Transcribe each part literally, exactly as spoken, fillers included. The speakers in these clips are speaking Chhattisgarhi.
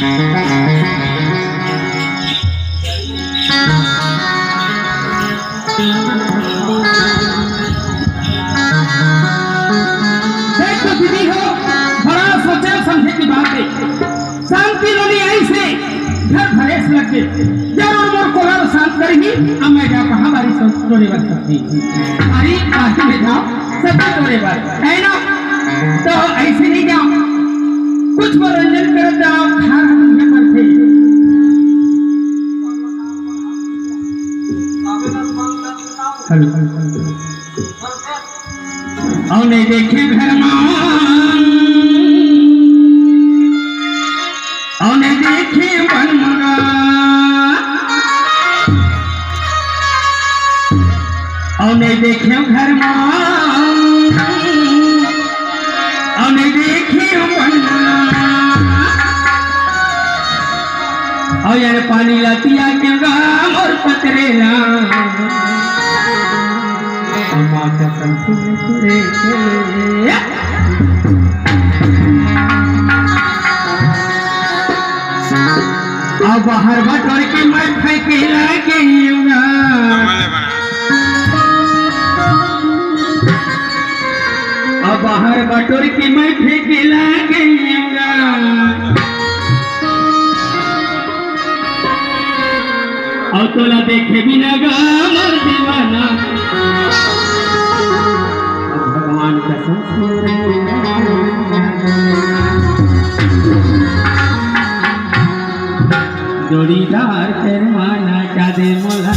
देख तो दीदी हो, बड़ा सोचे समझे के बात हे। शांति नोनी आइस हे, घर भरेस लग गे। जरूर मोर कोला ल शांत करही, अब मैं जा कहाँ बारी सब टोरे बर सब्जी। अरे, बाकी में जाओ, सब्जी टोरे बर, है ना? तो ऐसे नहीं जाओ, कुछ मनोरंजन करत जाओ, खार हर मुझे पड़थे। हेलो। अउ नइ देखे घर मा, अउ नइ देखे मन मा, अउ नइ देखे घर मा, अउ नइ देखे मन मा। अउ यार पानी ला पिया के गा मोर पतरे ला। अउ माँ कसम सुन के अउ बाहर बटोर के मैं फेंके लागे गा। अउ बाहर बटोर के मैं फेंके लागे गा। अउ तोला देखे बिना गा मोर दीवाना। भगवान कसम से रे। जोड़ीदार तेरे माना का दे मोला।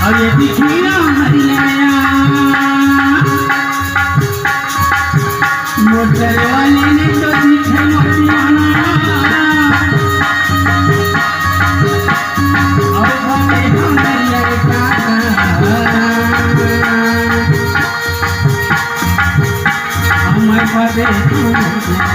अउ ये दिखिया हरियाणा, मोटर वाले ने तो दिखे मोतियाना। अउ बाबे हमर लड़का, हमर बाबे हमर लड़का।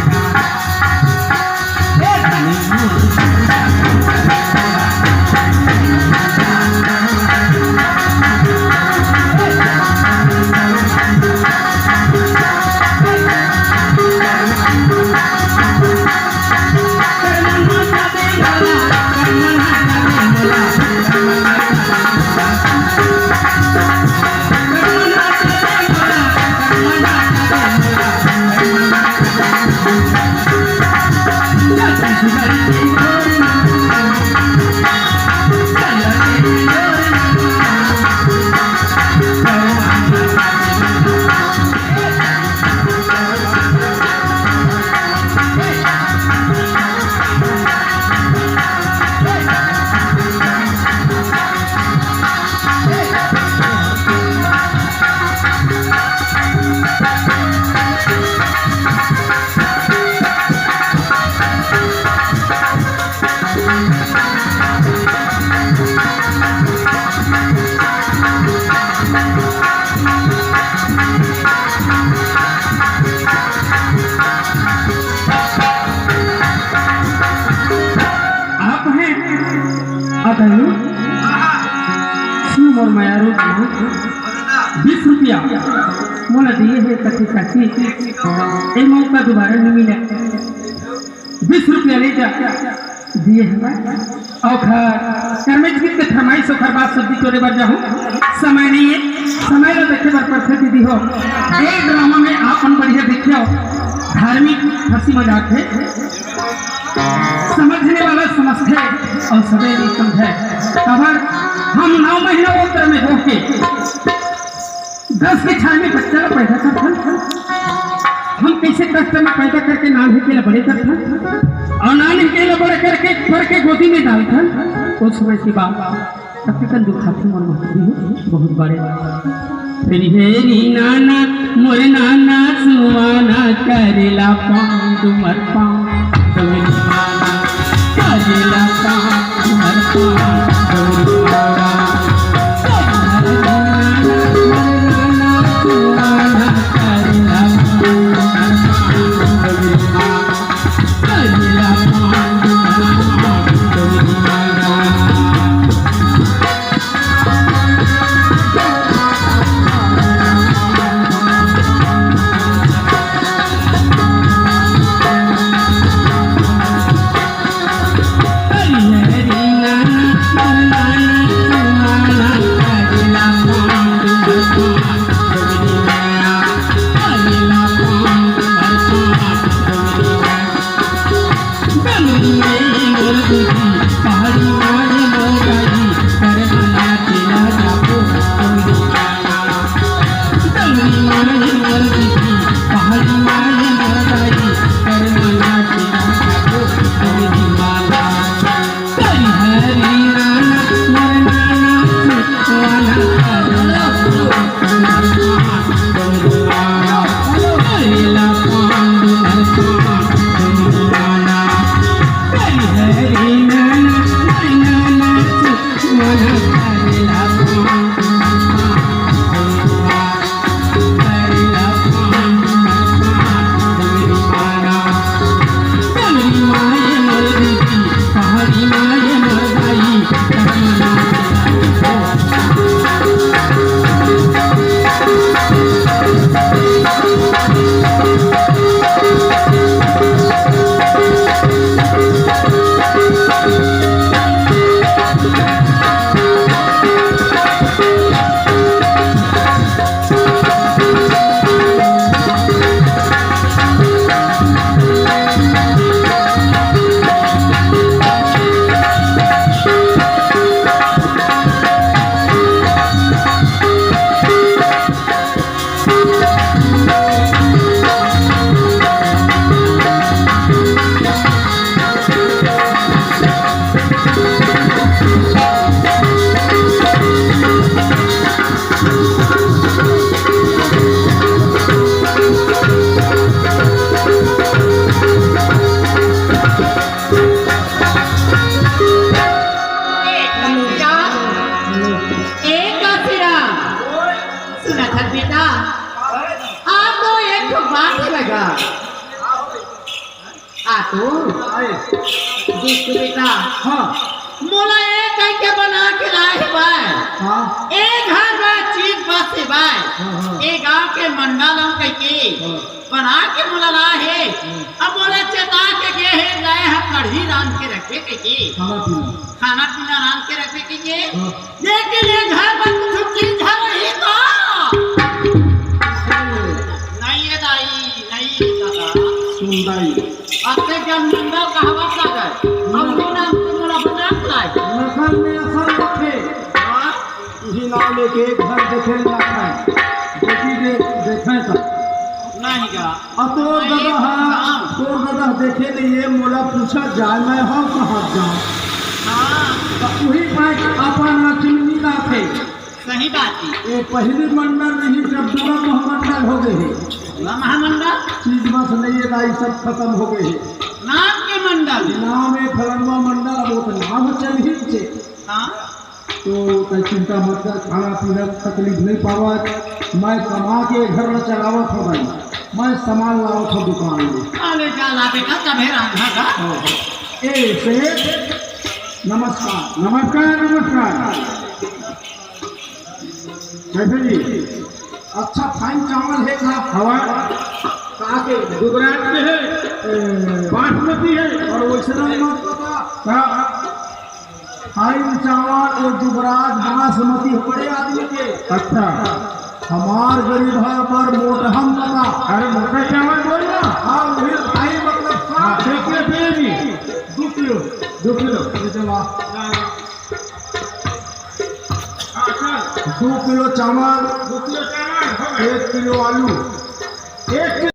आप हैं अदन, शिव मोर मयारू बीस रुपया मोला दिए हे, कथी कथी ए मौका दोबारा नहीं मिला। बीस रुपया ले जा दिए हवय। अउ घर करमेच के फरमाइश, ओखर बाद सब्जी तोड़े बर जाहूं, समय नहीं है, समय ला देखे बर परथे दीदी हो। ए ड्रामा में आपन बढ़िया देखियो, धार्मिक हंसी मजाक है, समझने वाला समझथे अउ सबे नहीं समझे। काबर हम नौ महीना वो घर में होके दस के छाय में बच्चा ला पैदा करथन। हम कैसे कष्ट में पैदा करके नान के ला बड़े करथन अउ नान के ला बड़े करके करके गोदी में डालथन। उस समय के बाद कतेकन दुखाथे मोर महतारी हो, बहुत बड़े। फिर हेरी नाना, मोर नाना सुहाना, करेला पाँव तुम्हर पाँव, डोरी माना, करेला पाँव तुम्हर पाँव, डोरी माना। फिर हेरी नाना, मोर नाना सुहाना, करेला पाँव तुम्हर पाँव, डोरी माना। आए। देख के बेटा, हाँ। मोला ए कहिके बना के लाए हे बाय। हाँ। ए घर बाय, चीज बस हे बाय। हाँ, हाँ। ए गांव के मंडल हम कहिके हाँ। बना के मोला लाए हे। हाँ। अब मोला चेता के गे हे, लाए हे कढ़ी रांध के रखे कहिके। खाना पीना। खाना पीना रांध के रखे कहिके। हाँ। लेकिन ए घर में कुछ चीज है नहीं तो। नहीं ये दाई, नहीं ये दादा। सुन दाई। अते जन मंडल कहावत ना जाए। अब वो नाम से मोला बना लाए। नकल में असल रखे। हाँ? इही नाम लेके एक घर देखे जाता है। देखी दे, देखे तो। नहीं गा। अब तोर नहीं, ददा हा, हाँ। तोर ददा देखे नहीं ये मोला पूछा जाए, मैं हव कहाँ जाऊँ? हाँ। तो वही पाए अपन लक्ष्मी लाथे। सही बात है। ये पहली मंडल नहीं, जब दूरा महामंडल हो गए है। दूरा महामंडल? चीज बस नहीं है, दाई सब खत्म हो गए है। नाम के मंडल? नाम है फलनवा मंडल, अब वो तो नाम चल ही छे। हाँ। तो तै चिंता मत कर, खाना पीना तकलीफ नहीं पावा। मैं कमा के घर में चलावत हूँ भाई, मैं सामान लावत हूँ दुकान में। अरे जा ला बेटा, तबे रांधा का। हाँ, हाँ। ए सेठ, नमस्कार। नमस्कार, नमस्कार। कैसे जी? अच्छा, फाइन चावल है का? हवा। कहाँ के? गुजरात के है। ए, बासमती है। और वैसे नहीं मत बता। का? फाइन चावल और जुगराज बासमती बड़े आदमी के। अच्छा। हमार गरीब है पर मोटहन बता। अरे मोटा चावल बोल ना। हाँ, वही फाइन मतलब हाँ, का? देखिए, देखिए जी। दो किलो। दो किलो। ये चला। हाँ, चल। दो किलो चावल। दो किलो चावल, हो गए। एक किलो आलू। एक किलो